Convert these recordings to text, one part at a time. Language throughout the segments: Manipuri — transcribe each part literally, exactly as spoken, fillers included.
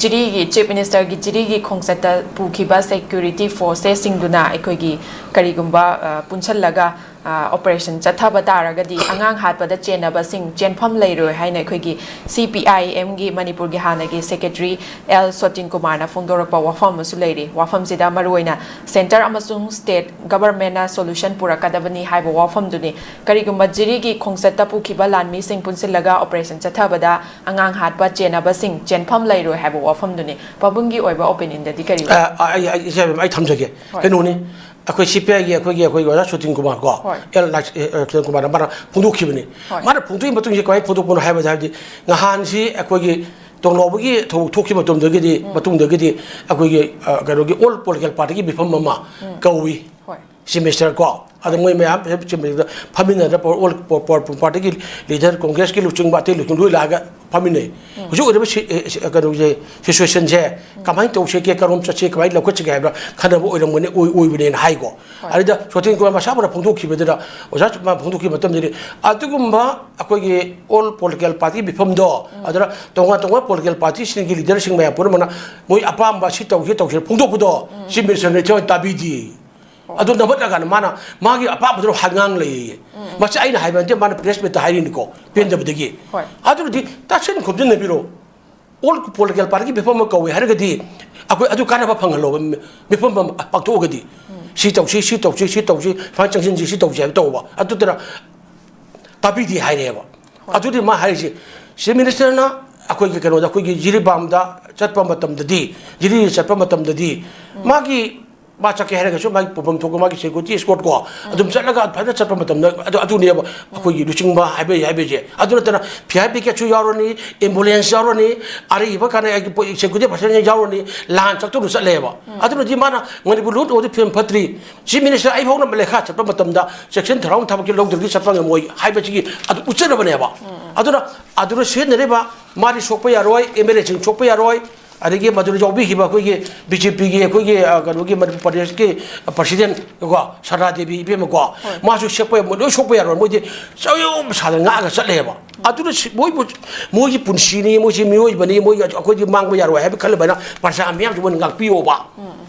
ꯖꯤꯔꯤꯒꯤ ꯆꯤꯐ ꯃꯤꯅꯤꯁꯇꯔꯒꯤ ꯖꯤꯔꯤꯒꯤ ꯈꯣꯡꯆꯠꯇ ꯄꯨꯈꯤꯕ ꯁꯦꯀ꯭ꯌꯨꯔꯤꯇꯤ ꯐꯣꯔꯁꯦꯁꯁꯤꯡꯗꯨꯅ ꯑꯩꯈꯣꯏꯒꯤ ꯀꯔꯤꯒꯨꯝꯕ, ꯑ, ꯄꯨꯟꯁꯤꯜꯂꯒ, ꯑ, ꯑꯣꯄꯔꯦꯁꯟ ꯆꯠꯊꯕ ꯇꯥꯔꯒꯗꯤ ꯑꯉꯥꯡ ꯍꯥꯠꯄꯗ ꯆꯦꯟꯅꯕꯁꯤꯡ ꯆꯦꯟꯐꯝ ꯂꯩꯔꯣꯏ ꯍꯥꯏꯅ ꯑꯩꯈꯣꯏꯒꯤ ꯁꯤ ꯄꯤ ꯑꯥꯏ ꯑꯦꯝꯒꯤ ꯃꯅꯤꯄꯨꯔꯒꯤ ꯍꯥꯟꯅꯒꯤ ꯁꯦꯀ꯭ꯔꯦꯇꯔꯤ ꯑꯦꯜ ꯁꯣꯇꯤꯟ ꯀꯨꯃꯥꯔꯅ ꯐꯣꯡꯗꯣꯔꯛꯄ ꯋꯥꯐꯝ ꯑꯃꯁꯨ ꯂꯩꯔꯤ꯫ ꯋꯥꯐꯝꯁꯤꯗ ꯃꯔꯨꯑꯣꯏꯅ ꯁꯦꯟꯇꯔ ꯑꯃꯁꯨꯡ ꯁ꯭ꯇꯦꯠ ꯒꯕꯔꯃꯦꯟꯅ ꯁꯣꯂꯨꯁꯟ ꯄꯨꯔꯛꯀꯗꯕꯅꯤ ꯍꯥꯏꯕ ꯋꯥꯐꯝꯗꯨꯅꯤ꯫ ꯀꯔꯤꯒꯨꯝꯕ ꯖꯤꯔꯤꯒꯤ ꯈꯣꯡꯆꯠꯇ ꯄꯨꯈꯤꯕ ꯂꯥꯟꯃꯤꯁꯤꯡ ꯄꯨꯟꯁꯤꯜꯂꯒ ꯑꯣꯄꯔꯦꯁꯟ ꯆꯠꯊꯕꯗ ꯑꯉꯥꯡ ꯍꯥꯠꯄ ꯆꯦꯟꯅꯕꯁꯤꯡ ꯆꯦꯟꯐꯝ ꯂꯩꯔꯣꯏ ꯍꯥꯏꯕ ꯋꯥꯐꯝꯗꯨꯅꯤ꯫ ꯄꯥꯕꯨꯡꯒꯤ ꯑꯣꯏꯕ ꯑꯣꯄꯤꯅꯤꯌꯟꯗꯗꯤ ꯀꯔꯤ ꯑꯣꯏ? ꯑ, ꯑ, ꯑꯩ, ꯑꯩ, ꯏꯆꯦ ꯏꯕꯦꯝꯃ, ꯑꯩ ꯊꯝꯖꯒꯦ꯫ ꯍꯣꯏ꯫ ꯀꯩꯅꯣꯅꯤ, ꯑꯩꯈꯣꯏ ꯁꯤ ꯄꯤ ꯑꯥꯏꯒꯤ ꯑꯩꯈꯣꯏꯒꯤ, ꯑꯩꯈꯣꯏꯒꯤ ꯑꯣꯖꯥ ꯁꯣꯇꯤꯟ ꯀꯨꯃꯥꯔ ꯀꯣ, ꯍꯣꯏ꯫ ꯑꯦꯜ ꯂꯥꯏ-, ꯑꯦ, ꯑꯦ, ꯁꯣꯇꯤꯟ ꯀꯨꯃꯥꯔꯅ ꯃꯥꯅ ꯐꯣꯡꯗꯣꯛꯈꯤꯕꯅꯤ꯫ ꯍꯣꯏ꯫ ꯃꯥꯅ ꯐꯣꯡꯗꯣꯛꯏ ꯃꯇꯨꯡꯁꯦ ꯀꯃꯥꯏꯅ ꯐꯣꯡꯗꯣꯛꯄꯅꯣ ꯍꯥꯏꯕꯗ, ꯍꯥꯏꯕꯗꯤ ꯉꯍꯥꯟꯁꯤ ꯑꯩꯈꯣꯏꯒꯤ ꯇꯣꯡꯂꯥꯎꯕꯒꯤ ꯊꯧꯗꯣꯛ ꯊꯣꯛꯈꯤꯕ ꯃꯇꯝꯗꯒꯤꯗꯤ, ꯎꯝ꯫ ꯃꯇꯨꯡꯗꯒꯤꯗꯤ ꯑꯩꯈꯣꯏꯒꯤ, ꯑ, ꯀꯩꯅꯣꯒꯤ ꯑꯣꯜ ꯄꯣꯂꯤꯇꯤꯀꯦꯜ ꯄꯥꯔꯇꯤꯒꯤ ꯃꯤꯐꯝ ꯑꯃ ꯎꯝ꯫ ꯀꯧꯏ꯫ ꯍꯣꯏ꯫ ꯆꯤꯐ ꯃꯤꯅꯤꯁꯇꯔ ꯀꯣ, ꯑꯗ ꯃꯣꯏ ꯃꯌꯥꯝ ꯆꯤꯐ ꯃꯤꯅꯤꯁꯇꯔ ꯐꯝꯃꯤꯟꯅꯗꯅ ꯑꯣꯜ ꯄꯣ-, ꯄꯣ-, ꯄꯥꯔꯇꯤꯒꯤ ꯂꯤꯗꯔ, ꯀꯣꯡꯒ꯭ꯔꯦꯁꯀꯤ ꯂꯨꯆꯤꯡꯕ ꯑꯇꯩ ꯂꯨꯆꯤꯡꯕ ꯂꯣꯏ ꯂꯥꯛꯑꯒ ꯐꯝꯃꯤꯟꯅꯩ꯫ ꯎꯝ꯫ ꯍꯧꯖꯤꯛ ꯑꯣꯏꯔꯤꯕ ꯁꯤ-, ꯑꯦ, ꯁꯤ-, ꯀꯩꯅꯣꯁꯦ, ꯁꯤꯆꯨꯋꯦꯁꯟꯁꯦ ꯎꯝ꯫ ꯀꯃꯥꯏꯅ ꯇꯧꯁꯤꯒꯦ, ꯀꯔꯣꯝ ꯆꯠꯁꯤ, ꯀꯃꯥꯏꯅ ꯂꯧꯈꯠꯁꯤꯒꯦ ꯍꯥꯏꯕ ꯈꯟꯅꯕ ꯑꯣꯏꯔꯝꯒꯅꯤ, ꯑꯣꯏ-, ꯑꯣꯏꯕꯅꯦꯅ ꯍꯥꯏꯀꯣ꯫ ꯍꯣꯏ꯫ ꯑꯗꯨꯗ ꯁꯣꯇꯤꯟ ꯀꯨꯃꯥꯔ ꯃꯁꯥ ꯐꯅ ꯐꯣꯡꯗꯣꯛꯈꯤꯕꯗꯨꯗ, ꯑꯣꯖꯥ ꯃꯥ ꯐꯣꯡꯗꯣꯛꯈꯤꯕ ꯃꯇꯝꯗꯗꯤ, ꯑꯗꯨꯒꯨꯝꯕ ꯑꯩꯈꯣꯏꯒꯤ ꯑꯣꯜ ꯄꯣꯂꯤꯇꯤꯀꯦꯜ ꯄꯥꯔꯇꯤ ꯃꯤꯐꯝꯗꯣ, ꯎꯝ꯫ ꯑꯗꯨꯅ ꯇꯣꯉꯥꯟ ꯇꯣꯉꯥꯟꯕ ꯄꯣꯂꯤꯇꯤꯀꯦꯜ ꯄꯥꯔꯇꯤꯁꯤꯡꯒꯤ ꯂꯤꯗꯔꯁꯤꯡ ꯃꯌꯥꯝ ꯄꯨꯝꯅꯃꯛꯅ ꯃꯣꯏ ꯑꯄꯥꯝꯕ ꯁꯤ ꯇꯧꯁꯤ, ꯇꯧꯁꯤ ꯐꯣꯡꯗꯣꯛꯄꯗꯣ, ꯎꯝ꯫ ꯆꯤꯐ ꯃꯤꯅꯤꯁꯇꯔꯅ ꯏꯊꯣꯏ ꯇꯥꯕꯤꯗꯦ꯫ ꯍꯣꯏ꯫ ꯑꯗꯨ ꯅꯝꯍꯠꯂꯀꯥꯟꯗ ꯃꯥꯅ ꯃꯥꯒꯤ ꯑꯄꯥꯝꯕꯗꯨ ꯍꯥꯏꯉꯥꯡ ꯂꯩꯌꯦ꯫ ꯎꯝ, ꯎꯝ꯫ ꯃꯁꯤ ꯑꯩꯅ ꯍꯥꯏꯕ ꯅꯠꯇꯦ, ꯃꯥꯅ ꯄ꯭ꯔꯦꯁ ꯃꯤꯠꯇ ꯍꯥꯏꯔꯤꯅꯤꯀꯣ, ꯄꯦꯟꯗꯕꯗꯒꯤ꯫ ꯍꯣꯏ꯫ ꯑꯗꯨꯅꯗꯤ ꯇꯥꯁꯤꯟ ꯈꯣꯝꯖꯤꯟꯅꯕꯤꯔꯣ꯫ ꯑꯣꯜ ꯄꯣꯂꯤꯇꯤꯀꯦꯜ ꯄꯥꯔꯇꯤꯒꯤ ꯃꯤꯐꯝ ꯑꯃ ꯀꯧꯏ ꯍꯥꯏꯔꯒꯗꯤ ꯑꯩꯈꯣꯏ ꯑꯗꯨ ꯀꯥꯟꯅꯕ ꯐꯪꯍꯜꯂꯣꯕ, ꯃꯤ-, ꯃꯤꯐꯝ ꯑꯃ ꯄꯥꯡꯊꯣꯛꯑꯒꯗꯤ꯫ ꯎꯝ꯫ ꯁꯤ ꯇꯧꯁꯤ, ꯁꯤ ꯇꯧꯁꯤ, ꯁꯤ ꯇꯧꯁꯤ, ꯁꯨꯃꯥꯏꯅ ꯆꯪꯁꯤꯟꯁꯤ, ꯁꯤ ꯇꯧꯁꯤ ꯍꯥꯏꯕ ꯇꯧꯕ꯫ ꯑꯗꯨꯗꯨꯅ ꯇꯥꯕꯤꯗꯦ ꯍꯥꯏꯔꯛꯑꯦꯕ꯫ ꯍꯣꯏ꯫ ꯑꯗꯨꯗꯤ ꯃꯥ ꯍꯥꯏꯔꯤꯁꯦ, ꯆꯤꯐ ꯃꯤꯅꯤꯁꯇꯔꯅ ꯑꯩꯈꯣꯏꯒꯤ ꯀꯩꯅꯣꯗ, ꯑꯩꯈꯣꯏꯒꯤ ꯖꯤꯔꯤꯕꯥꯝꯗ ꯆꯠꯄ ꯃꯇꯝꯗꯗꯤ, ꯖꯤꯔꯤ ꯆꯠꯄ ꯃꯇꯝꯗꯗꯤ ꯎꯝ꯫ ꯃꯥꯒꯤ ꯃꯥ ꯆꯠꯀꯦ ꯍꯥꯏꯔꯒꯁꯨ ꯃꯥꯒꯤ ꯄꯨꯐꯝ ꯊꯣꯛꯄ ꯃꯥꯒꯤ ꯁꯦꯀ꯭ꯌꯨꯔꯤꯇꯤ ꯏꯁꯀꯣꯔꯠ ꯀꯣ, ꯎꯝ꯫ ꯑꯗꯨꯝ ꯆꯠꯂꯒ ꯐꯖꯅ ꯆꯠꯄ ꯃꯇꯝꯗ ꯑꯗꯨ, ꯑꯗꯨꯅꯦꯕ ꯎꯝ꯫ ꯑꯩꯈꯣꯏꯒꯤ ꯂꯨꯆꯤꯡꯕ ꯍꯥꯏꯕ, ꯍꯥꯏꯕꯁꯦ꯫ ꯑꯗꯨ ꯅꯠꯇꯅ ꯐꯤ ꯑꯥꯏ ꯄꯤ ꯒꯦꯠꯁꯨ ꯌꯥꯎꯔꯅꯤ, ꯑꯦꯝꯕꯨꯂꯦꯟꯁ ꯌꯥꯎꯔꯅꯤ, ꯑꯔꯩꯕ ꯀꯥꯟꯅ ꯁꯦꯀ꯭ꯌꯨꯔꯤꯇꯤ ꯄꯥꯔꯁꯟ ꯌꯥꯎꯔꯅꯤ, ꯂꯥꯟ ꯆꯠꯇꯨꯅ ꯆꯠꯂꯦꯕ꯫ ꯎꯝ꯫ ꯑꯗꯨꯅꯗꯤ ꯃꯥꯅ ꯃꯅꯤꯄꯨꯔ ꯂꯨꯠ ꯑꯣꯏꯕꯗꯤ ꯐꯤꯕꯝ ꯐꯠꯇ꯭ꯔꯤ, ꯆꯤꯐ ꯃꯤꯅꯤꯁꯇꯔ ꯑꯩ ꯐꯥꯎꯅ ꯂꯩꯈꯥ ꯆꯠꯄ ꯃꯇꯝꯗ ꯆꯦꯛꯁꯤꯟ ꯊꯧꯔꯥꯡ ꯊꯕꯛꯀꯤ ꯂꯧꯗ꯭ꯔꯗꯤ ꯆꯠꯄ ꯉꯝꯃꯣꯏ ꯍꯥꯏꯕꯁꯤꯒꯤ ꯑꯗꯨ ꯎꯠꯆꯅꯕꯅꯦꯕ꯫ ꯎꯝ, ꯎꯝ꯫ ꯑꯗꯨꯅ ꯑꯗꯨꯅ ꯁꯤꯖꯤꯟꯅꯔꯤꯕ ꯃꯥꯗꯤ ꯁꯣꯛꯄ ꯌꯥꯔꯣꯏ, ꯑꯦꯝ ꯑꯦꯜ ꯑꯦꯁꯤꯡ ꯁꯣꯛꯄ ꯌꯥꯔꯣꯏ, ꯑꯗꯒꯤ ꯃꯗꯨꯗ ꯌꯥꯎꯕꯤꯈꯤꯕ ꯑꯩꯈꯣꯏꯒꯤ ꯕꯤ ꯖꯦ ꯄꯤꯒꯤ ꯑꯩꯈꯣꯏꯒꯤ, ꯑ, ꯀꯩꯅꯣꯒꯤ ꯃꯅꯤꯄꯨꯔ ꯄ꯭ꯔꯗꯦꯁꯀꯤ ꯄ꯭ꯔꯁꯤꯗꯦꯟ ꯀꯣ, ꯁꯔꯗꯥ ꯗꯦꯕꯤ ꯏꯕꯦꯝꯃ ꯀꯣ, ꯃꯥꯁꯨ ꯁꯦꯛꯄ ꯌꯥ-, ꯂꯣꯏ ꯁꯣꯛꯄ ꯌꯥꯔꯣꯏ, ꯃꯣꯏꯗꯤ ꯆꯌꯣꯝ ꯁꯥꯗꯅ ꯉꯥꯛꯑꯒ ꯆꯠꯂꯦꯕ꯫ ꯑꯗꯨꯅ ꯁꯤ-, ꯃꯣꯏꯕꯨ, ꯃꯣꯏꯒꯤ ꯄꯨꯟꯁꯤꯅꯤ, ꯃꯣꯏꯁꯤ ꯃꯤꯑꯣꯏꯕꯅꯤ, ꯃꯣꯏ ꯑꯩꯈꯣꯏꯗꯤ ꯃꯥꯡꯕ ꯌꯥꯔꯣꯏ ꯍꯥꯏꯕ ꯈꯜꯂꯕꯅ ꯄ꯭ꯔꯖꯥ ꯃꯤꯌꯥꯝꯁꯨ ꯃꯣꯏꯅ ꯉꯥꯛꯄꯤꯌꯣꯕ꯫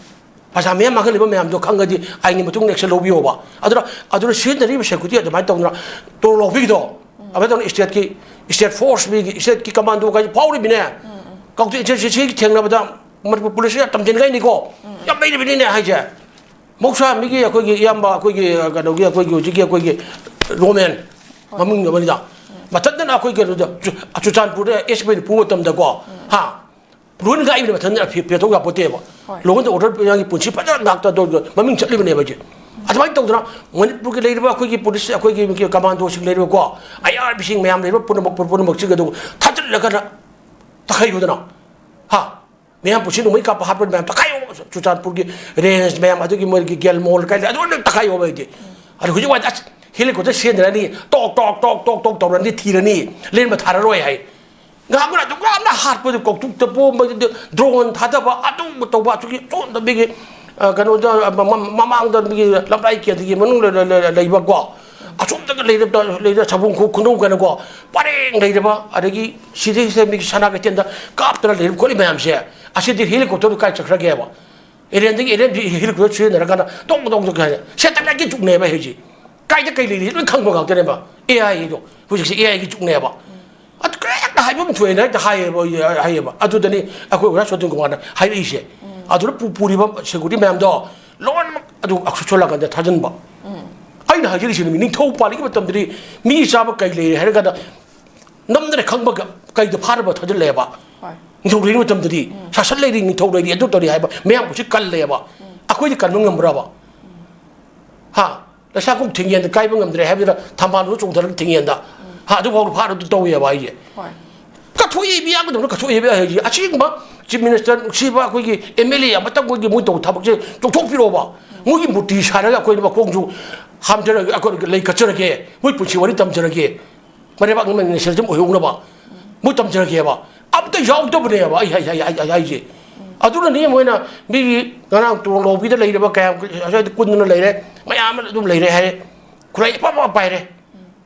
ꯄ꯭ꯔꯖꯥ ꯃꯤꯌꯥꯝ ꯃꯥꯡꯍꯜꯂꯤꯕ ꯃꯌꯥꯝꯗꯣ ꯈꯪꯉꯗꯤ ꯑꯥꯏꯟꯒꯤ ꯃꯇꯨꯡ ꯏꯟꯅ action ꯂꯧꯕꯤꯌꯣꯕ꯫ ꯑꯗꯨꯅ, ꯑꯗꯨꯅ ꯁꯤꯖꯤꯟꯅꯔꯤꯕ security ꯑꯗꯨꯃꯥꯏꯅ ꯇꯧꯗꯅ ꯇꯣꯂꯣꯞ ꯂꯧꯕꯤꯒꯤꯗꯣ, ꯑꯗꯨꯃꯥꯏꯅ ꯇꯧꯗꯅ state ꯀꯤ, state force ꯃꯤꯒꯤ, state ꯀꯤ commando ꯀꯥꯏꯁꯦ ꯐꯥꯎꯔꯤꯃꯤꯅꯦ꯫ ꯀꯥꯎꯊꯣꯛ ꯏꯆꯦ ꯁꯤ, ꯁꯤ ꯊꯦꯡꯅꯕꯗ ꯃꯅꯤꯄꯨꯔ police ꯁꯦ ꯌꯥꯝ ꯇꯝꯁꯤꯟꯒꯥꯏꯅꯤꯀꯣ꯫ ꯌꯥꯝ ꯂꯩꯔꯤꯕꯅꯤꯅꯦ ꯍꯥꯏꯁꯦ꯫ ꯃꯍꯧꯁꯥ ꯃꯤꯒꯤ ꯑꯩꯈꯣꯏꯒꯤ ꯏꯌꯥꯝꯕ ꯑꯩꯈꯣꯏꯒꯤ, ꯑ, ꯀꯩꯅꯣꯒꯤ ꯑꯩꯈꯣꯏꯒꯤ ꯍꯧꯖꯤꯛꯀꯤ ꯑꯩꯈꯣꯏꯒꯤ ꯔꯣꯃꯦꯟ ꯃꯃꯤꯡ ꯑꯃꯅꯤꯗ꯫ ꯃꯊꯟꯇꯅ ꯑꯩꯈꯣꯏ ꯀꯩꯅꯣꯗ ꯆꯨ-, ꯆꯨꯔꯆꯥꯟꯄꯨꯔꯗ S P ꯅ ꯄꯨꯕ ꯃꯇꯝꯗꯀꯣ, ꯍꯥ? ꯂꯣꯏꯅ ꯉꯥꯛꯏꯕꯅꯤ ꯃꯊꯟꯇ ꯐꯦ-, ꯐꯦꯊꯣꯛ ꯌꯥꯄꯣꯠꯇꯦꯕ꯫ Law and order ꯌꯥꯒꯤ ꯄꯨꯟꯁꯤ ꯐꯖꯅ ꯉꯥꯛꯇ ꯑꯗꯣ ꯃꯃꯤꯡ ꯆꯠꯂꯤꯕꯅꯦꯕ ꯑꯩꯁꯦ꯫ ꯑꯗꯨꯃꯥꯏꯅ ꯇꯧꯗꯅ ꯃꯅꯤꯄꯨꯔꯒꯤ ꯂꯩꯔꯤꯕ ꯑꯩꯈꯣꯏꯒꯤ police, ꯑꯩꯈꯣꯏꯒꯤ commandoꯁꯤꯡ ꯂꯩꯔꯤꯕꯀꯣ, I R B ꯁꯤꯡ ꯃꯌꯥꯝ ꯂꯩꯔꯤꯕ ꯄꯨꯝꯅꯃꯛ, ꯄꯨꯝꯅꯃꯛꯁꯤꯡ ꯑꯗꯨ ꯊꯥꯖꯤꯜꯂꯒꯅ ꯇꯛꯈꯥꯏꯌꯨꯗꯅ꯫ ꯍꯥ? ꯃꯌꯥꯝ ꯄꯨꯟꯁꯤ ꯅꯣꯡꯃꯩ ꯀꯥꯞꯄ ꯍꯥꯠꯄ ꯃꯌꯥꯝ ꯇꯛꯈꯥꯏꯌꯣ꯫ ꯆꯨꯔꯆꯥꯟꯄꯨꯔꯒꯤ range ꯃꯌꯥꯝ, ꯑꯗꯨꯒꯤ ꯃꯣꯏꯒꯤ ꯒꯦꯜ ꯃꯣꯜ ꯀꯥꯏꯗ ꯑꯗꯨ ꯂꯣꯏ ꯇꯛꯈꯥꯏꯌꯣꯕ ꯑꯩꯗꯤ꯫ ꯑꯗꯣ ꯍꯧꯖꯤꯛ ꯋꯥꯏꯗ ꯑꯁ helicopter ꯁꯤꯖꯤꯟꯅꯔꯅꯤ, ꯇꯣꯛ, ꯇꯣꯛ, ꯇꯣꯛ, ꯇꯣꯛ, ꯇꯣꯛ ꯇꯧꯔꯅꯤ, ꯊꯤꯔꯅꯤ, ꯂꯦꯟꯕ ꯊꯥꯔꯔꯣꯏ ꯍꯥꯏ꯫ ꯉꯥꯏꯍꯥꯛ ꯑꯗꯨꯛ ꯌꯥꯝꯅ ꯍꯥꯠꯄꯗꯨ ꯀꯧꯇꯨꯛꯇ ꯄꯣꯝꯕ, drone ꯊꯥꯗꯕ, ꯑꯗꯨ ꯇꯧꯕ, ꯑꯗꯨꯒꯤ ꯁꯣꯝꯗ ꯃꯤꯒꯤ, ꯑ, ꯀꯩꯅꯣꯗ, ꯑ, ꯃ-, ꯃ-, ꯃꯃꯥꯡꯗ ꯃꯤꯒꯤ ꯂꯝꯂꯥꯏ ꯀꯦꯟꯗ꯭ꯔꯒꯤ ꯃꯅꯨꯡꯗ ꯂꯩ-, ꯂꯩ-, ꯂꯩꯕꯀꯣ, ꯑꯁꯣꯝꯗꯒ ꯂꯩꯔꯕ, ꯂꯩꯔ ꯁꯥꯕꯨꯡ ꯈꯨ-, ꯈꯨꯅꯧ ꯀꯩꯅꯣꯀꯣ, ꯄꯔꯦꯡ ꯂꯩꯔꯕ, ꯑꯗꯒꯤ ꯁꯤꯗꯩꯁꯤꯗ ꯃꯤꯒꯤ ꯁꯅꯥ ꯀꯩꯊꯦꯜꯗ ꯀꯥꯞꯇꯅ ꯂꯩꯔꯤꯕ ꯈꯣꯠꯂꯤ ꯃꯌꯥꯝꯁꯦ, ꯑꯁꯤꯗꯤ helicopterꯗꯨ ꯀꯥꯏ ꯆꯠꯈ꯭ꯔꯒꯦꯕ? Alienꯗꯒꯤ alien helicopter ꯁꯤꯖꯤꯟꯅꯔꯀꯥꯟꯗ ꯇꯣꯡ ꯇꯣꯡ ꯇꯣꯡ ꯍꯥꯏꯅ satelliteꯀꯤ ꯖꯨꯛꯅꯦꯕ ꯍꯧꯖꯤꯛ꯫ ꯀꯥꯏꯗ ꯀꯩ ꯂꯩꯔꯤ ꯂꯣꯏ ꯈꯪꯕ ꯉꯥꯛꯇꯅꯦꯕ꯫ AI ꯗꯣ, ꯍꯧꯖꯤꯛꯁꯦ AIꯒꯤ ꯖꯨꯛꯅꯦꯕ꯫ ꯑꯗꯨ ꯀꯔꯤꯝꯇ ꯍꯥꯏꯐꯝ ꯊꯣꯛꯑꯦꯅ ꯍꯦꯛꯇ ꯍꯥꯏꯌꯦꯕ, ꯍꯥꯏꯌꯦꯕ꯫ ꯑꯗꯨꯗꯅꯤ ꯑꯩꯈꯣꯏ ꯑꯣꯖꯥ ꯁꯣꯇꯟ ꯀꯨꯃꯥꯔꯅ ꯍꯥꯏꯔꯛꯏꯁꯦ꯫ ꯑꯗꯨꯗ ꯄꯨ-, ꯄꯨꯔꯤꯕ security ꯃꯌꯥꯝꯗꯣ ꯂꯣꯏꯅꯃꯛ ꯑꯗꯨ ꯁꯣꯝ ꯅꯥꯀꯟꯗ ꯊꯥꯖꯤꯟꯕ꯫ ꯑꯩꯅ ꯍꯥꯏꯖꯔꯤꯁꯤꯅ ꯃꯤ ꯅꯤꯡꯊꯧ ꯄꯥꯜꯂꯤꯉꯩ ꯃꯇꯝꯗꯗꯤ ꯃꯤ ꯆꯥꯕ ꯀꯩ ꯂꯩꯔꯦ ꯍꯥꯏꯔ ꯀꯥꯟꯗ ꯅꯝꯗꯅ ꯈꯪꯕꯒ ꯀꯩꯗ ꯐꯥꯔꯕ ꯊꯥꯖꯤꯜꯂꯛꯑꯦꯕ꯫ ꯍꯣꯏ꯫ ꯅꯤꯡꯊꯧ ꯂꯩꯔꯤꯉꯩ ꯃꯇꯝꯗꯗꯤ ꯁꯥꯁꯟ ꯂꯩꯔꯤ, ꯅꯤꯡꯊꯧ ꯂꯩꯔꯤ, ꯑꯗꯨ ꯇꯧꯔꯤ ꯍꯥꯏꯕ ꯃꯌꯥꯝ ꯀꯣꯏꯆꯠ ꯀꯜꯂꯦꯕ꯫ ꯑꯩꯈꯣꯏꯗꯤ ꯀꯟꯕ ꯉꯝꯕ꯭ꯔꯕ? ꯍꯥ? ꯂꯩꯁꯥꯈꯣꯡ ꯊꯤꯡꯉꯦꯟꯗ ꯀꯥꯏꯕ ꯉꯝꯗ꯭ꯔꯦ ꯍꯥꯏꯕꯗꯨꯗ ꯊꯝꯕꯥꯜꯗꯨ ꯆꯣꯡꯊꯔꯒ ꯊꯤꯡꯉꯦꯟꯗ꯫ ꯍꯥ, ꯑꯗꯨꯐꯥꯎꯗ ꯐꯥꯔ ꯑꯗꯨ ꯇꯧꯋꯦꯕ ꯑꯩꯁꯦ꯫ ꯍꯣꯏ꯫ ꯀꯠꯊꯣꯛꯏ, ꯃꯤ ꯌꯥꯝꯕꯗꯧꯅ ꯀꯠꯊꯣꯛꯏ ꯍꯥꯏꯕ ꯑꯩꯁꯦ꯫ ꯑꯁꯦꯡꯕ Chief Minister ꯅꯨꯡꯁꯤꯕ ꯑꯩꯈꯣꯏꯒꯤ MLA ꯑꯃꯇꯪ ꯑꯣꯏꯒꯤ ꯃꯣꯏ ꯇꯧꯕ ꯊꯕꯛꯁꯦ ꯆꯣꯡꯊꯣꯛꯄꯤꯔꯛꯑꯣꯕ꯫ ꯃꯣꯏꯒꯤ ꯃꯨꯔꯇꯤ ꯁꯥꯔꯒ ꯑꯩꯈꯣꯏꯅ ꯃꯈꯣꯡꯁꯨ ꯍꯥꯝꯖꯔꯒꯦ, ꯑꯩꯈꯣꯏ ꯂꯩ ꯀꯠꯆꯔꯒꯦ, ꯃꯣꯏ ꯄꯨꯟꯁꯤ ꯋꯥꯔꯤ ꯇꯝꯖꯔꯒꯦ꯫ ꯃꯔꯩꯕꯥꯛ ꯅꯤꯡꯕ ꯅꯦꯁꯅꯦꯂꯤꯖꯝ ꯑꯣꯏꯍꯧꯅꯕ ꯃꯣꯏ ꯇꯝꯖꯔꯒꯦꯕ꯫ ꯑꯝꯇ ꯌꯥꯎꯗꯕꯅꯦꯕ ꯑꯩ ꯍꯥꯏ- ꯍꯥꯏ- ꯍꯥꯏ- ꯍꯥꯏꯁꯦ꯫ ꯑꯗꯨꯅꯅꯤ ꯃꯣꯏꯅ ꯃꯤꯒꯤ ꯉꯔꯥꯡ ꯇꯣꯡ ꯂꯧꯕꯤꯗ ꯂꯩꯔꯤꯕ ꯀꯌꯥꯝ ꯑꯁ꯭ꯋꯥꯏꯗ ꯀꯨꯟꯗꯨꯅ ꯂꯩꯔꯦ, ꯃꯌꯥꯝ ꯑꯃ ꯑꯗꯨꯝ ꯂꯩꯔꯦ ꯍꯥꯏꯔꯦ꯫ ꯈꯨꯠꯂꯥꯏ ꯑꯐ ꯑꯐꯕ ꯄꯥꯏꯔꯦ꯫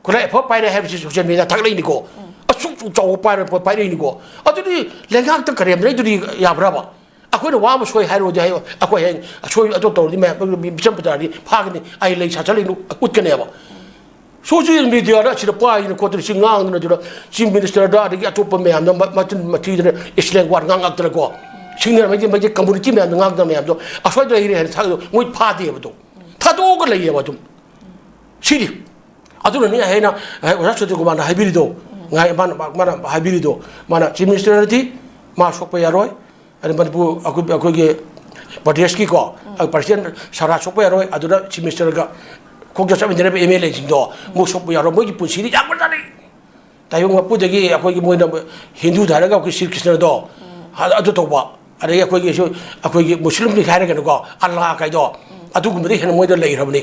ꯈꯨꯠꯂꯥꯏ ꯑꯐꯕ ꯄꯥꯏꯔꯦ ꯍꯥꯏꯕꯁꯤ ꯁꯣꯁꯤꯌꯦꯜ ꯃꯤꯗꯤꯌꯥ ꯊꯥꯒꯠꯂꯛꯏꯅꯤꯀꯣ꯫ ꯑꯁꯨꯛ ꯆꯥꯎꯕ ꯄꯥꯏꯔꯛꯄ ꯄꯥꯏꯔꯛꯏꯅꯤꯀꯣ꯫ ꯑꯗꯨꯗꯤ ꯂꯩꯉꯥꯛꯇ ꯀꯔꯦꯝꯅꯔꯤꯗꯨꯗꯤ ꯌꯥꯕ꯭ꯔꯕ? ꯑꯩꯈꯣꯏꯅ ꯋꯥ ꯑꯃ ꯁꯣꯏ ꯍꯥꯏꯔꯨꯔꯗꯤ ꯍꯥꯏ, ꯑꯩꯈꯣꯏ ꯍꯌꯦꯡ ꯑꯁꯣꯏ ꯑꯇꯣꯞ ꯇꯧꯔꯗꯤ ꯃꯌꯥꯝ ꯃꯤꯆꯝ ꯄ꯭ꯔꯖꯥꯗꯤ ꯐꯥꯒꯅꯤ, ꯑꯩ ꯂꯩ ꯁꯥꯆꯜꯂꯤꯅꯨ ꯎꯠꯀꯅꯦꯕ꯫ ꯁꯣꯁꯤꯌꯦꯜ ꯃꯤꯗꯤꯌꯥꯗ ꯑꯁꯤꯗ ꯄꯥꯏꯗꯅ ꯈꯣꯠꯇꯅ ꯁꯤ ꯉꯥꯡꯗꯅ ꯑꯗꯨꯅ ꯆꯤꯐ ꯃꯤꯅꯤꯁꯇꯔꯗ ꯑꯗꯒꯤ ꯑꯇꯣꯞꯄ ꯃꯌꯥꯝꯗ ꯃ- ꯃꯆꯤꯟ ꯃꯊꯤꯗꯅ ꯏꯁꯂꯦꯡ ꯋꯥꯔ ꯉꯥꯡꯉꯛꯇꯅꯀꯣ꯫ ꯁꯤꯡꯅꯔ ꯃꯩꯇꯩ ꯃꯩꯇꯩ ꯀꯝꯃꯨꯅꯤꯇꯤ ꯃꯌꯥꯝꯗ ꯉꯥꯡꯗꯅ ꯃꯌꯥꯝꯗꯣ ꯑꯁ꯭ꯋꯥꯏꯗ ꯂꯩꯔꯦ ꯍꯥꯏꯅ ꯊꯥꯗꯣꯛ ꯃꯣꯏ ꯐꯥꯗꯦꯕꯗꯣ꯫ ꯊꯥꯗꯣꯛꯑꯒ ꯂꯩꯌꯦꯕ ꯑꯗꯨꯝ꯫ ꯁꯤꯅꯤ꯫ ꯑꯗꯨꯅꯅꯤ ꯑꯩꯅ ꯑꯣꯖꯥ ꯁꯨꯅꯤꯜ ꯀꯨꯃꯥꯔꯅ ꯍꯥꯏꯕꯤꯔꯤꯗꯣ꯫ ꯉꯥꯏ ꯃꯥꯅ ꯃꯥꯅ ꯍꯥꯏꯕꯤꯔꯤꯗꯣ꯫ ꯃꯥꯅ ꯆꯤꯐ ꯃꯤꯅꯤꯁꯇꯔꯗꯤ ꯃꯥ ꯁꯣꯛꯄ ꯌꯥꯔꯣꯏ꯫ ꯑꯗꯩ ꯃꯅꯤꯄꯨꯔ ꯑꯩꯈꯣꯏ ꯑꯩꯈꯣꯏꯒꯤ ꯄ꯭ꯔꯗꯦꯁꯀꯤꯀꯣ ꯄ꯭ꯔꯁꯤꯗꯦꯟ ꯁꯔꯥ ꯁꯣꯛꯄ ꯌꯥꯔꯣꯏ꯫ ꯑꯗꯨꯅ ꯆꯤꯐ ꯃꯤꯅꯤꯁꯇꯔꯒ ꯈꯣꯡꯖꯠ ꯆꯠꯃꯤꯟꯅꯔꯤꯕ ꯑꯦꯝ ꯑꯦꯜ ꯑꯦꯁꯤꯡꯗꯣ ꯃꯣꯏ ꯁꯣꯛꯄ ꯌꯥꯔꯣꯏ꯫ ꯃꯣꯏꯒꯤ ꯄꯨꯟꯁꯤꯗꯤ ꯌꯥꯝ ꯐꯖꯅꯤ꯫ ꯇꯥꯏꯕꯪ ꯃꯄꯨꯗꯒꯤ ꯑꯩꯈꯣꯏꯒꯤ ꯃꯣꯏꯅ ꯍꯤꯟꯗꯨꯗ ꯍꯥꯏꯔꯒ ꯑꯩꯈꯣꯏ ꯁ꯭ꯔꯤ ꯀ꯭ꯔꯤꯁꯅꯗꯣ ꯑꯗꯨ ꯇꯧꯕ꯫ ꯑꯗꯒꯤ ꯑꯩꯈꯣꯏꯒꯤꯁꯨ ꯑꯩꯈꯣꯏꯒꯤ ꯃꯨꯁꯂꯤꯝꯒꯤ ꯍꯥꯏꯔꯒꯅꯀꯣ ꯑꯜꯂꯥ ꯀꯥꯏꯗꯣ ꯑꯗꯨꯒꯨꯝꯕꯗꯤ ꯍꯦꯟꯅ ꯃꯣꯏꯗ ꯂꯩꯈ꯭ꯔꯕꯅꯤ꯫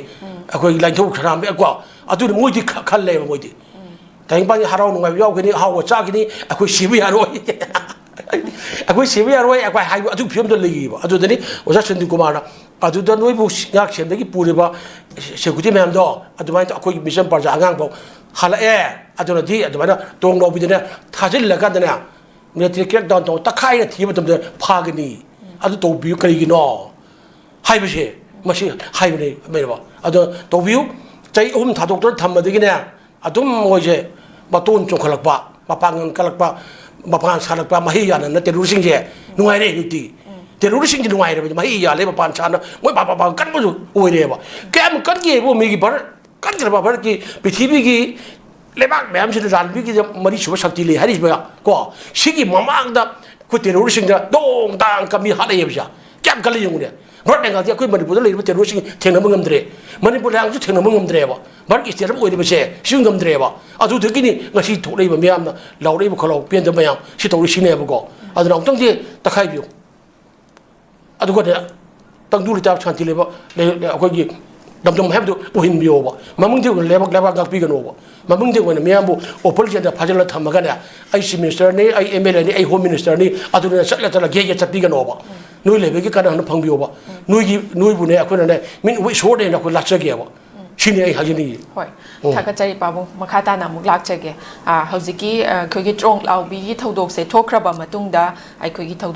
ꯑꯩꯈꯣꯏꯒꯤ ꯂꯥꯏꯅꯤꯡꯊꯧ ꯁꯅꯥꯝꯕꯤ ꯀꯣ ꯑꯗꯨꯅ ꯃꯣꯏꯗꯤ ꯈ- ꯈꯜꯂꯦꯕ ꯃꯣꯏꯗꯤ꯫ ꯇꯥꯏꯕꯪꯄꯥꯟꯒꯤ ꯍꯔꯥꯎ ꯅꯨꯡꯉꯥꯏꯕ ꯌꯥꯎꯒꯅꯤ, ꯑꯍꯥꯎꯕ ꯆꯥꯒꯅꯤ, ꯑꯩꯈꯣꯏ ꯁꯤꯕ ꯌꯥꯔꯣꯏ꯫ ꯑꯩꯈꯣꯏ ꯁꯤꯕ ꯌꯥꯔꯣꯏ ꯑꯩꯈꯣꯏ ꯍꯥꯏꯕ ꯑꯗꯨꯒꯤ ꯐꯤꯕꯝꯗ ꯂꯩꯌꯦꯕ꯫ ꯑꯗꯨꯗꯅꯤ ꯑꯣꯖꯥ ꯁꯟꯗꯤꯞ ꯀꯨꯃꯥꯔꯅ ꯑꯗꯨꯗ ꯅꯣꯏꯕꯨ ꯉꯥꯛ ꯁꯦꯟꯗꯒꯤ ꯄꯨꯔꯤꯕ ꯁꯦꯀꯨꯔꯤꯇꯤ ꯃꯌꯥꯝꯗꯣ ꯑꯗꯨꯃꯥꯏꯅ ꯑꯩꯈꯣꯏꯒꯤ ꯃꯤꯆꯝ ꯄ꯭ꯔꯖꯥ ꯑꯉꯥꯡꯐꯥꯎ ꯍꯜꯂꯛꯑꯦ꯫ ꯑꯗꯨꯅꯗꯤ ꯑꯗꯨꯃꯥꯏꯅ ꯇꯣꯡ ꯂꯧꯕꯤꯗꯅ ꯊꯥꯖꯤꯜꯂꯀꯥꯟꯗꯅꯦ ꯃꯤꯂꯤꯇꯔꯤ ꯀ꯭ꯔꯦꯛ ꯗꯥꯎꯟ ꯇꯧ ꯇꯛꯈꯥꯏꯅ ꯊꯤꯕ ꯃꯇꯝꯗ ꯐꯥꯒꯅꯤ꯫ ꯑꯗꯨ ꯇꯧꯕꯤꯌꯨ꯫ ꯀꯔꯤꯒꯤꯅꯣ ꯍꯥꯏꯕꯁꯦ ꯃꯁꯤ ꯍꯥꯏꯕꯅꯦ꯫ ꯑꯗꯣ ꯇꯧꯕꯤꯌꯨ꯫ ꯆꯍꯤ ꯑꯍꯨꯝ ꯊꯥꯗꯣꯛꯇꯨꯅ ꯊꯝꯕꯗꯒꯤꯅꯦ ꯑꯗꯨꯝ ꯃꯣꯏꯁꯦ ꯃꯇꯣꯟ ꯆꯣꯡꯈꯠꯂꯛꯄ, ꯃꯄꯥꯡꯒꯜ ꯀꯜꯂꯛꯄ, ꯃꯄꯥꯟ ꯁꯥꯜꯂꯛꯄ, ꯃꯍꯩ ꯌꯥꯜꯂꯅ ꯇꯦꯔꯣꯔꯤꯁꯁꯤꯡꯁꯦ ꯅꯨꯡꯉꯥꯏꯔꯦ ꯍꯧꯖꯤꯛꯇꯤ꯫ ꯇꯦꯔꯣꯔꯤꯁꯁꯤꯡꯁꯦ ꯅꯨꯡꯉꯥꯏꯔꯕꯅꯤ, ꯃꯍꯩ ꯌꯥꯜꯂꯦ, ꯃꯄꯥꯟ ꯁꯥꯅ ꯃꯣꯏ ꯄꯥ- ꯄꯥ- ꯄꯥꯡꯒꯜ ꯀꯟꯕꯁꯨ ꯑꯣꯏꯔꯦꯕ꯫ ꯀꯌꯥꯝ ꯀꯟꯒꯦꯕꯨ ꯃꯤꯒꯤ ꯚꯥꯔꯠ ꯀꯟꯈ꯭ꯔꯕ ꯚꯥꯔꯠꯀꯤ ꯄ꯭ꯔꯤꯊꯤꯕꯤꯒꯤ ꯂꯩꯕꯥꯛ ꯃꯌꯥꯝꯁꯤꯗ ꯂꯥꯟꯃꯤꯒꯤꯗ ꯃꯔꯤꯁꯨꯕ ꯁꯛꯇꯤ ꯂꯩ ꯍꯥꯏꯔꯤꯕ ꯀꯣ ꯁꯤꯒꯤ ꯃꯃꯥꯡꯗ ꯑꯩꯈꯣꯏ ꯇꯦꯔꯣꯔꯤꯁꯁꯤꯡꯗ ꯗꯣꯡ ꯗꯥꯡ ꯀꯝꯃꯤ ꯍꯥꯠꯂꯛꯑꯦꯕꯁꯦ ꯀꯌꯥꯝ ꯀꯜꯂꯤ ꯌꯦꯡꯉꯨꯅꯦ꯫ ꯚꯥꯔꯠ ꯂꯩꯉꯥꯛꯇꯤ ꯑꯩꯈꯣꯏ ꯃꯅꯤꯄꯨꯔꯗ ꯂꯩꯔꯤꯕ ꯇꯦꯔꯣꯔꯤꯁꯁꯤꯡ ꯊꯦꯡꯅꯕ ꯉꯝꯗ꯭ꯔꯦ꯫ ꯃꯅꯤꯄꯨꯔ ꯂꯩꯉꯥꯛꯁꯨ ꯊꯦꯡꯅꯕ ꯉꯝꯗ꯭ꯔꯦꯕ꯫ ꯚꯥꯔꯠꯀꯤ ꯏꯁꯇꯦꯠ ꯑꯃ ꯑꯣꯏꯔꯤꯕꯁꯦ ꯁꯤꯁꯨ ꯉꯝꯗ꯭ꯔꯦꯕ꯫ ꯑꯗꯨꯗꯒꯤꯅꯤ ꯉꯁꯤ ꯊꯣꯛꯂꯛꯏꯕ ꯃꯤꯌꯥꯝꯅ ꯂꯥꯎꯔꯛꯏꯕ ꯈꯣꯜꯂꯥꯎ ꯄꯦꯟꯗꯕ ꯃꯌꯥꯝ ꯁꯤ ꯇꯧꯔꯤꯁꯤꯅꯦꯕꯀꯣ꯫ ꯑꯗꯨꯅ ꯑꯃꯨꯛꯇꯪꯗꯤ ꯇꯛꯈꯥꯏꯕꯤꯌꯨ꯫ ꯑꯗꯨꯒꯅꯦ ꯇꯪꯗꯨ ꯂꯩꯇꯥꯕ ꯁꯥꯟꯇꯤ ꯂꯩꯕ ꯂꯩ- ꯑꯩꯈꯣꯏꯒꯤ ꯗꯝꯗꯝ ꯍꯥꯏꯕꯗꯨ ꯑꯣꯏꯍꯟꯕꯤꯌꯣꯕ꯫ ꯃꯃꯤꯡꯗꯤ ꯑꯣꯏꯅ ꯂꯩꯕꯥꯛ ꯂꯩꯕꯥꯛ ꯉꯥꯛꯄꯤꯒꯅꯣꯕ꯫ ꯃꯃꯤꯡꯗꯤ ꯑꯣꯏꯅ ꯃꯤꯌꯥꯝꯕꯨ ꯑꯣꯄꯣꯖꯤꯁꯟꯗ ꯐꯥꯖꯤꯜꯂ ꯊꯝꯃꯒꯅꯦ, "ꯑꯩ ꯆꯤꯐ ꯃꯤꯅꯤꯁꯇꯔꯅꯤ, ꯑꯩ ꯑꯦꯝ ꯑꯦꯜ ꯑꯦꯅꯤ, ꯑꯩ ꯍꯣꯝ ꯃꯤꯅꯤꯁꯇꯔꯅꯤ", ꯑꯗꯨꯅ ꯆꯠꯂ ꯆꯠꯂ ꯒꯦ ꯒꯦ ꯆꯠꯄꯤꯒꯅꯣꯕ꯫ ꯅꯣꯏ ꯂꯩꯕꯒꯤ ꯀꯥꯟꯅ ꯐꯪꯕꯤꯌꯣꯕ꯫ ꯅꯣꯏꯒꯤ, ꯅꯣꯏꯕꯨꯅꯦ ꯑꯩꯈꯣꯏꯅꯅꯦ ꯃꯤꯠ ꯎꯏ ꯁꯣꯔꯗ ꯍꯦꯟꯅ ꯑꯩꯈꯣꯏ ꯂꯥꯠꯆꯒꯦꯕ꯫ ꯁꯤꯅꯤ ꯑꯩ ꯍꯥꯏꯖꯅꯤꯡꯉꯤ꯫ ꯍꯣꯏ꯫ ꯊꯥꯒꯠꯆꯔꯤ ꯄꯥꯕꯨꯡ꯫ ꯃꯈꯥ ꯇꯥꯅ ꯑꯃꯨꯛ ꯂꯥꯛꯆꯒꯦ꯫ ꯑ, ꯍꯧꯖꯤꯛꯀꯤ, ꯑ, ꯑꯩꯈꯣꯏꯒꯤ ꯇ꯭ꯔꯣꯡ ꯂꯥꯎꯕꯤꯒꯤ ꯊꯧꯗꯣꯛꯁꯦ ꯊꯣꯛꯈ꯭ꯔꯕ ꯃꯇꯨꯡꯗ ꯑꯩꯈꯣꯏꯒꯤ ꯊꯧꯗꯣꯛ